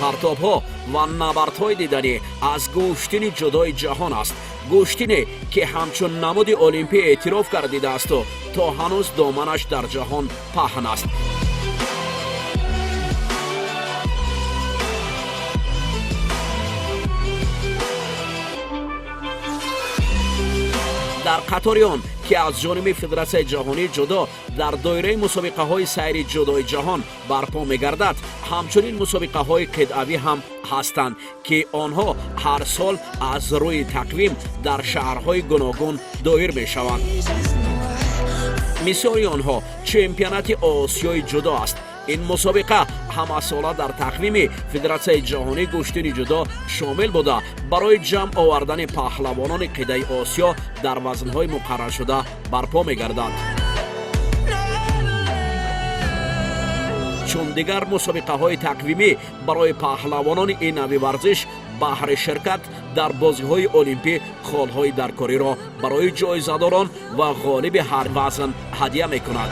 Партобҳо ва набардҳои диданӣ аз гӯштини ҷудои ҷаҳон аст. Гӯштине, ки ҳамчун намуди олимпӣ эътироф гардидаасту то ҳанӯз доманаш дар ҷаҳон паҳн аст. Дар қатори он, ки аз ҷониби Федератсияи ҷаҳонии ҷудо дар доираи мусобиқаҳои сайри ҷудои ҷаҳон барпо мегардад, ҳамчунин мусобиқаҳои қитъавӣ ҳам ҳастанд, ки онҳо ҳар сол аз рӯи тақвим дар шаҳрҳои гуногун доир мешаванд. Мисоли онҳо чемпионати Осиёи ҷудо аст. Ин мусобиқа ҳамасола дар тақвими Федератсияи ҷаҳонии гӯштини ҷудо шомил буда, барои ҷамъ овардани паҳлавонони қитъаи Осиё дар вазнҳои муқарраршуда барпо мегардад. Чун дигар мусобиқаҳои тақвимӣ, барои паҳлавонони ин нави варзиш баҳри ширкат дар бозиҳои олимпӣ холҳои даркориро барои ҷоизадорон ва ғолиби ҳар вазн ҳадя мекунад.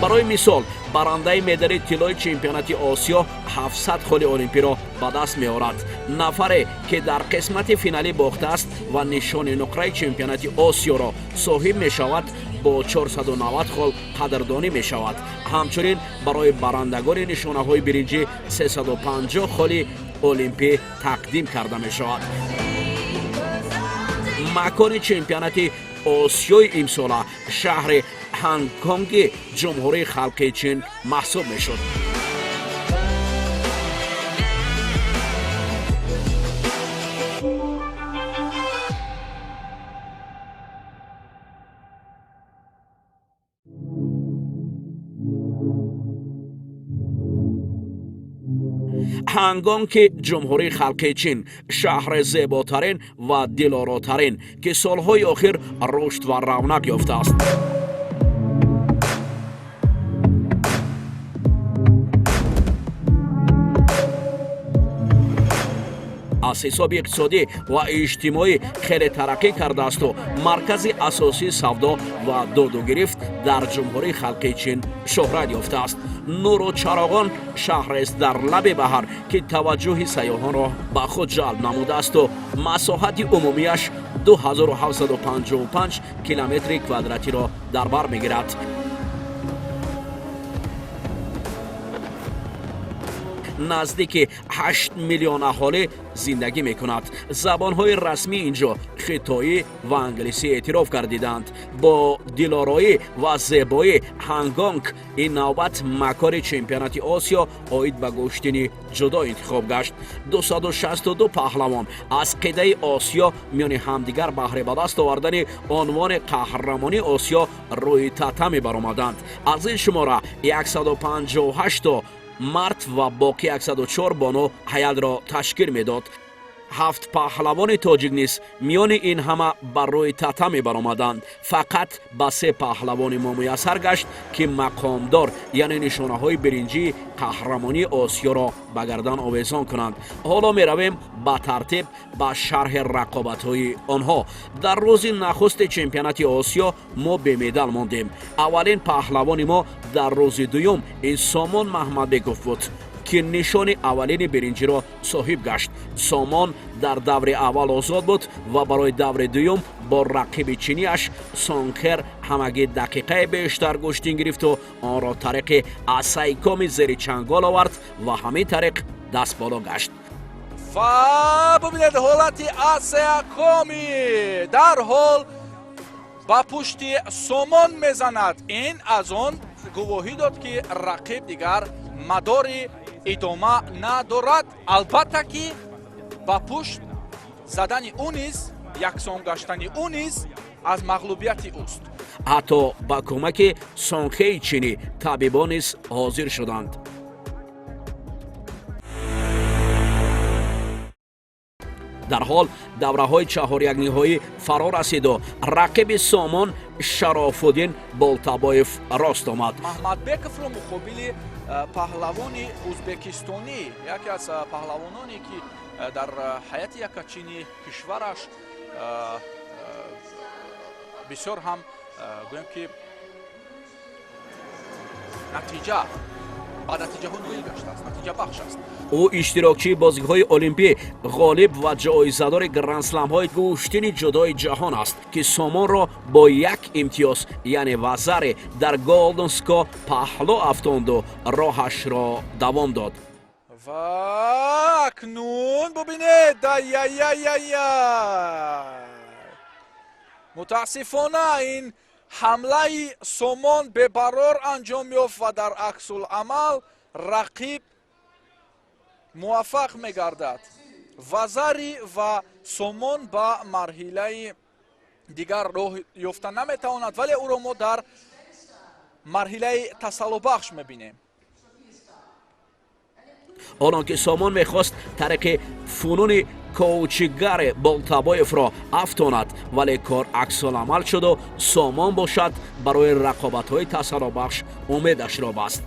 Барои мисол, барандаи медали тиллои чемпионати Осиё 700 холи олимпиро ба даст меорад. Нафаре, ки дар қисмати финалӣ бохтааст ва нишони нуқраи чемпионати Осиёро соҳиб мешавад, бо 490 хол қадрдонӣ мешавад. Ҳамчунин барои барандагони нишонаҳои биринҷӣ 350 холи олимпӣ тақдим карда мешавад. Макони чемпионати Осиёи имсола шаҳри Ҳангконги Ҷумҳурии Халқии Чин маҳсуб мешуд. Ҳангонки Ҷумҳурии Халқии Чин, шаҳри зеботарин ва дилоротарин, ки солҳои охир рушд ва равнақ ёфтааст. Аз ҳисоби иқтисодӣ ва иҷтимоӣ хеле тараққӣ кардаасту маркази асосии савдо ва додугирифт дар Ҷумҳурии Халқии Чин шӯҳрат ёфтааст. Нуру чароғон шаҳрест дар лаби баҳр, ки таваҷҷӯҳи сайёҳонро ба худ ҷалб намудаасту масоҳати умумиаш 2755 километри квадратиро дар бар мегирад. Наздики 8 миллион аҳолӣ зиндагӣ мекунад. Забонҳои расмии инҷо хитоӣ ва англисӣ эътироф гардиданд. Бо дилороӣ ва зебоӣ Ҳангонг ин навбат макони чемпионати Осиё оид ба гӯштини ҷудо интихоб гашт. 262 паҳлавон аз қитъаи Осиё миёни ҳамдигар баҳри ба даст овардани унвони қаҳрамонии Осиё рӯи татами баромаданд. Аз ин шумора 158 мард ва боқӣ 104 бону ҳайатро ташкил медод. Ҳафт паҳлавони тоҷик низ миёни ин ҳама бар рӯи татами баромаданд. Фақат ба се паҳлавони мо муяссар гашт, ки мақомдор, яъне нишонаҳои биринҷии қаҳрамонии Осиёро ба гардан овезон кунанд. Ҳоло меравем ба тартиб ба шарҳи рақобатҳои онҳо. Дар рӯзи нахусти чемпионати Осиё мо бемедал мондем. Аввалин паҳлавони мо дар рӯзи дуюм ин Сомон Маҳмадбеков буд, ки нишони аввалини биринҷиро соҳиб гашт. Сомон дар даври аввал озод буд ва барои даври дуюм бо рақиби чиниаш Сонхер ҳамагӣ дақиқае бештар гӯштин гирифту онро тариқи асайкоми зери чангол овард ва ҳамин тариқ даст боло гашт. Ва бубинед, ҳолати асеакоми дарҳол ба пушти Сомон мезанад. Ин аз он гувоҳӣ дод, ки рақиб дигар мадори идома надорад. Албатта, ки ба пушт задани ӯ низ, яксон гаштани ӯ низ аз мағлубияти ӯст. Ҳатто ба кӯмаки Сонхеи чинӣ табибон низ ҳозир шуданд. Дарҳол давраҳои чаҳорякниҳоӣ фаро расиду рақиби Сомон Шарофуддин Болтабоев рост омад. Маҳмадбековро муқобили паҳлавони ӯзбекистонӣ, яке аз паҳлавононе, ки дар ҳайати якачини кишвараш бисёр ҳам, гӯем ки, натиҷа Ба натиҷаҳо ноил гаштааст, натиҷабахш аст. Ӯ иштирокчии бозиҳои олимпӣ, ғолиб ва ҷоизадори грандсламҳои гӯштини ҷудои ҷаҳон аст, ки Сомонро бо як имтиёз, яъне вазаре, дар голден скор паҳлӯ афтонду роҳашро давом дод. Ва акнун бубинед, аяяяя, мутаассифона, ин ҳамлаи Сомон бебарор анҷом ёфт ва дар аксуламал рақиб муваффақ мегардад. Вазари ва Сомон ба марҳилаи дигар роҳ ёфта наметавонад, вале ӯро мо дар марҳилаи тасаллобахш мебинем. Онон ки Сомон мехост тариқи фунуни коучигаре Болтабоевро афтонад, вале кор аксуламал шуду Сомон бошад барои рақобатҳои тасаллобахш умедашро баст.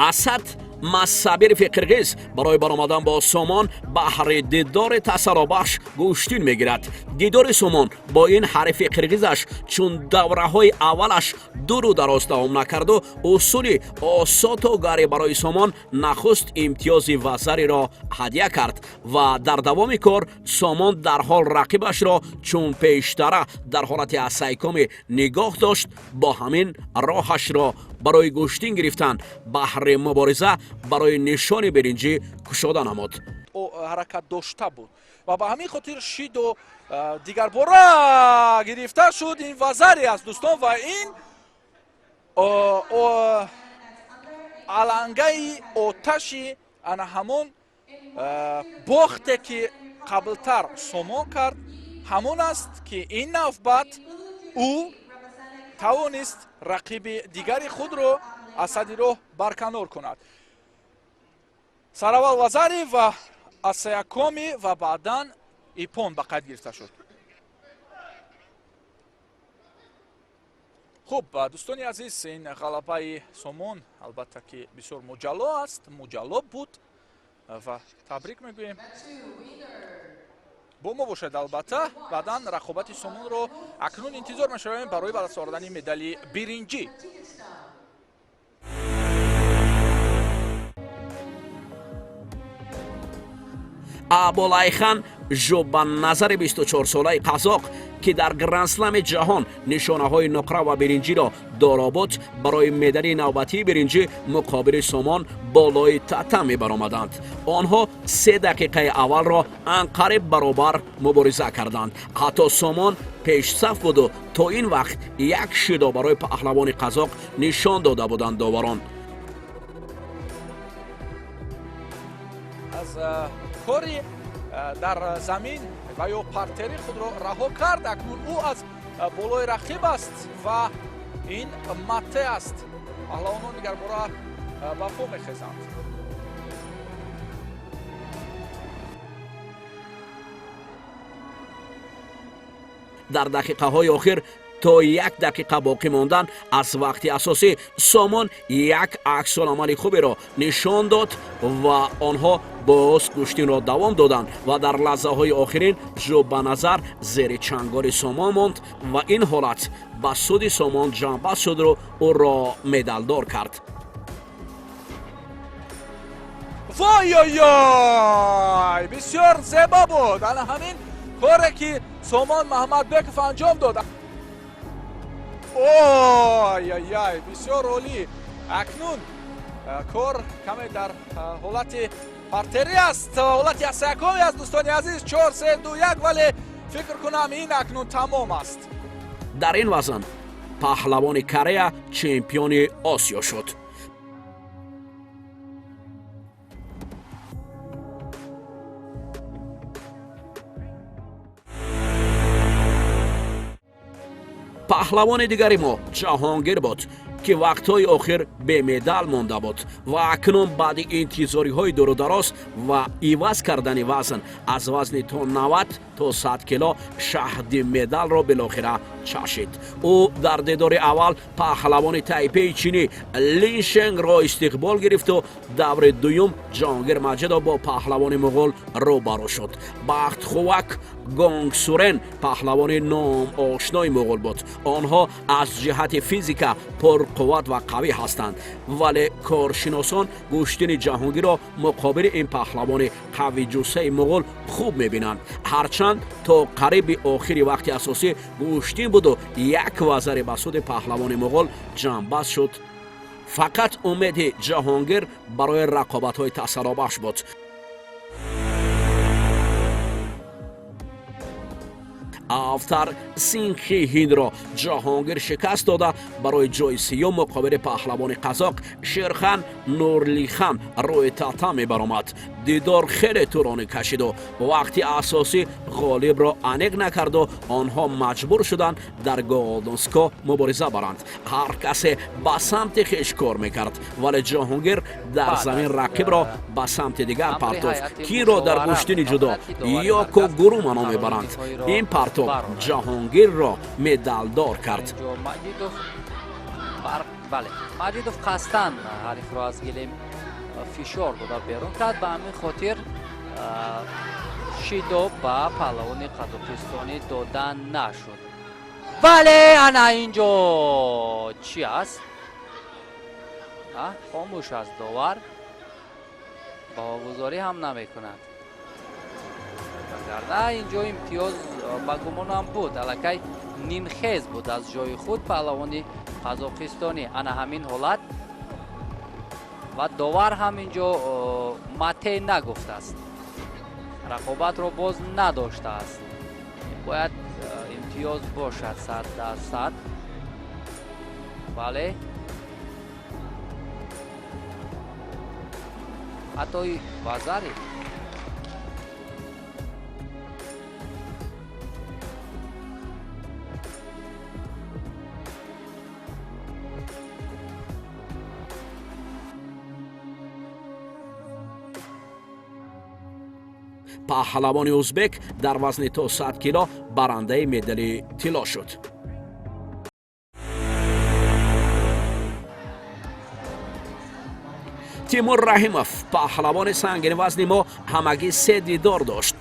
Асад Масабирови қирғиз барои баромадан бо Сомон баҳри дидори тасаллобахш гӯштин мегирад. Дидори Сомон бо ин ҳарифи қирғизаш чун давраҳои аввалаш дуру дароз давом накарду усули осотогаре барои Сомон нахуст имтиёзи вазариро ҳадя кард ва дар давоми кор Сомон дарҳол рақибашро чун пештара дар ҳолати асайкомӣ нигоҳ дошт. Бо ҳамин роҳашро барои гӯштин гирифтан баҳри мубориза барои нишони биринҷӣ кушода намуд. Ҳаракат дошта буд ва ба ҳамин хотир шиду дигарбора гирифта шуд. Ин вазаре аст, дӯстон, ва ин алангаи оташи ана ҳамон бохте, ки қаблтар Сомон кард, ҳамон аст, ки ин навбат ӯ тавонист рақиби дигари худро аз сади роҳ барканор кунад. Сараввал вазари ва асаякоми ва баъдан ипон ба қайд гирифта шуд. Хуб, дӯстони азиз, ин ғалабаи Сомон, албатта, ки бисёр муҷалло аст, муҷалло буд ва табрик мегӯем. Бо мо бошад, албатта, баъдан рақобати Сомонро акнун интизор мешавем барои ба даст овардани медали биринҷӣ. Абулайхан Жубанназари 24-солаи қазоқ, ки дар грандслами ҷаҳон нишонаҳои нуқра ва биринҷиро доро буд, барои медали навбатии биринҷӣ муқобили Сомон болои татами баромаданд. Онҳо 3 дақиқаи аввалро анқариб баробар мубориза карданд. Ҳатто Сомон пешсаф буду то ин вақт як шидо барои паҳлавони қазоқ нишон дода буданд доварон. Аз кори дар замин ва ё партери худро раҳо кард. Акнун ӯ аз болои рақиб аст ва ин матте аст. Паҳлавонон дигарбора ба по мехезанд. Дар дақиқаҳои охир, то як дақиқа боқӣ мондан аз вақти асосӣ, Сомон як аксуламали хуберо нишон дод ва онҳо боз гӯштинро давом доданд ва дар лаҳзаҳои охирин Жӯбаназар зери чангори Сомон монд ва ин ҳолат ба суди Сомон ҷанбаст шуду ӯро медалдор кард. Вой-ой-ой, бисёр зебо буд ана ҳамин коре, ки Сомон Маҳмадбеков анҷом дод. Ой-ой-ой, бисёр олӣ. Акнун кор каме дар ҳолати партерӣ аст, ҳолати асаякомӣ аст, дӯстони азиз. Чор, се, ду, як, вале фикр кунам, ин акнун тамом аст. Дар ин вазн паҳлавони Корея чемпиони Осиё шуд. Паҳлавони дигари мо Ҷаҳонгир буд. Ки вақтҳои охир бемедал монда буд ва акнун баъди интизориҳои дурудароз ва иваз кардани вазн аз вазни то 90 то 100 кило шаҳди медалро билохира чашид. Ӯ дар дидори аввал паҳлавони Тайпеи чинӣ Линшенгро истиқбол гирифту даври дуюм Ҷаҳонгир Маҷидов бо паҳлавони муғул рӯбарӯ шуд. Бахтхувак Гонгсурен паҳлавони номошнои муғул буд. Онҳо аз ҷиҳати физика пурқувват ва қавӣ ҳастанд, вале коршиносон гӯштини Ҷаҳонгирро муқобили ин паҳлавони қавиҷуссаи муғул хуб мебинанд. Ҳарчанд то қариби охири вақти асосӣ гӯштин буду як вазаре ба суди паҳлавони муғул ҷамъбаст шуд, фақат умеди Ҷаҳонгир барои рақобатҳои таъсиробахш буд. Автар Синхи ҳиндро Ҷаҳонгир шикаст дода, барои ҷои сеюм муқобили паҳлавони қазоқ Шерхан Нурлихан рӯи тата мебаромад. Дидор хеле тӯлонӣ кашиду вақти асосӣ ғолибро аниқ накарду онҳо маҷбур шуданд дар голденско мубориза баранд. Ҳар касе ба самти хеш кор мекард, вале Ҷаҳонгир дар замин рақибро ба самти дигар партофт, киро дар гӯштини ҷудо ёко гурума ном мебаранд. Ин партоб Ҷаҳонгирро медалдор кард. Маҷидов қасдан ҳарифро аз гилем фишор дода берун кард. Ба ҳамин хотир шидоб ба паҳлавони қазоқистонӣ дода нашуд. Бале, ана ин ҷо чӣ аст? Хомӯш аст довар, баҳогузорӣ ҳам намекунад. Вагарна ин ҷо имтиёз ба гумонам буд. Аллакай нимхез буд аз ҷои худ паҳлавони қазоқистонӣ. Ана ҳамин ҳолат ва довар ҳам ин ҷо мате нагуфтааст, рақобатро боз надоштааст. Бояд имтиёз бошад 100%. Бале, ҳатто вазари Паҳлавони узбек дар вазни то 100 кило барандаи медали тилло шуд. Тимур Раҳимов, паҳлавони сангинвазни мо, ҳамагӣ се дидор дошт.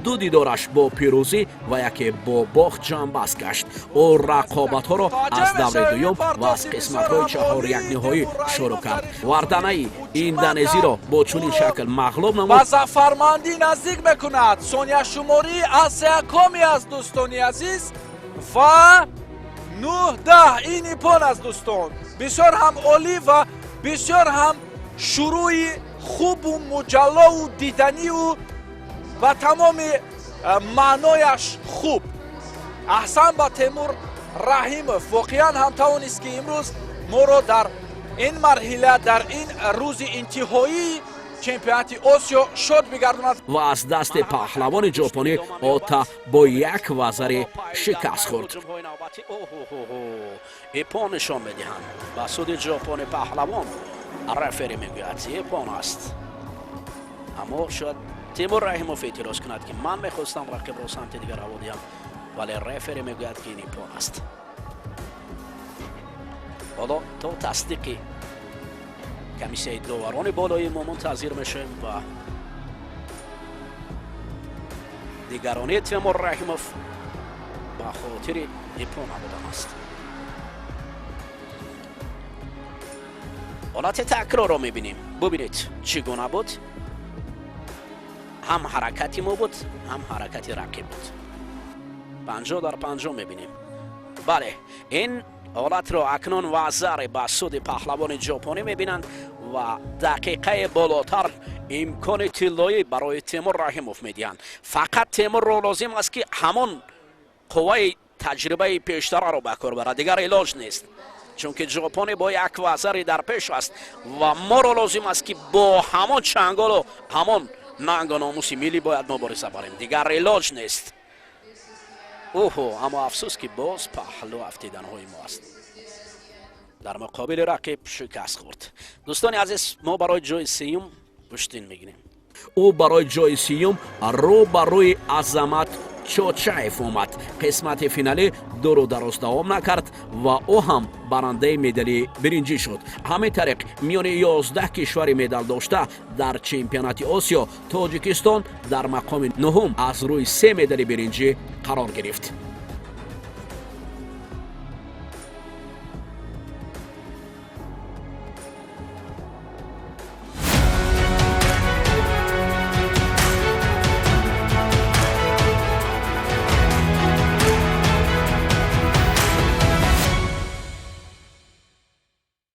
Ду дидораш бо пирӯзӣ ва яке бо бохт ҷамъбаст гашт. Ӯ рақобатҳоро аз даври дуюм ва аз қисматҳои чаҳорякниҳоӣ шурӯъ кард. Варданаи индонезиро бо чунин шакл мағлуб намуд. Ба зафармандӣ наздик мекунад. Сонияшуморӣ асеякоми аст, дӯстони азиз, ва 9-10 ин ипон аст, дӯстон. Бисёр ҳам олӣ ва бисёр ҳам шурӯи хубу муҷаллоу диданию ба тамоми маънояш хуб. Аҳсан ба Темур Раҳимов, воқеан ҳам тавонист, ки имрӯз моро дар ин марҳила, дар ин рӯзи интиҳоии чемпионати Осиё шод бигардонад. Ва аз дасти паҳлавони ҷопонӣ Ота бо як вазари шикаст хӯрд. Ипон нишон медиҳанд ба суди ҷопони паҳлавон. Рефери мегӯяд, ипон аст, аммо шояд Тимур Раҳимов эътироз кунад, ки ман мехостам рақибро самти дигар ҳаво диҳам, вале рефери мегӯяд, ки ин ипон аст. Ҳоло то тасдиқи комиссияи доварони болои мо мунтазир мешавем ва дигаронии Тимур Раҳимов ба хотири ипон набудан аст. Ҳолати такрорро мебинем. Бубинед, чӣ гуна буд. Ҳам ҳаракати мо буд, ҳам ҳаракати рақиб буд. 50 дар 50 мебинем. Бале, ин ҳолатро акнун вазаре ба суди паҳлавони ҷопонӣ мебинанд ва дақиқаи болотар имкони тиллоӣ барои Темур Раҳимов медиҳанд. Фақат Темурро лозим аст, ки ҳамон қувваи таҷрибаи пештараро ба кор барад, дигар илоҷ нест, чунки ҷопонӣ бо як вазари дар пеш аст ва моро лозим аст, ки бо ҳамон чанголу ҳамон нангу номуси миллӣ бояд мубориза барем, дигар илоҷ нест. Оҳо, аммо афсӯс, ки боз паҳлӯ афтиданҳои мо аст. Дар муқобили рақиб шикаст хӯрд. Дӯстони азиз, мо барои ҷои сеюм гӯштин мегирем. Ӯ барои ҷои сеюм рӯ ба рӯи Азамат Чочаев омад. Қисмати финалӣ дуру дароз давом накард ва ӯ ҳам барандаи медали биринҷӣ шуд. Ҳамин тариқ, миёни 11 кишвари медалдошта дар чемпионати Осиё Тоҷикистон дар мақоми нуҳум аз рӯи се медали биринҷӣ қарор гирифт.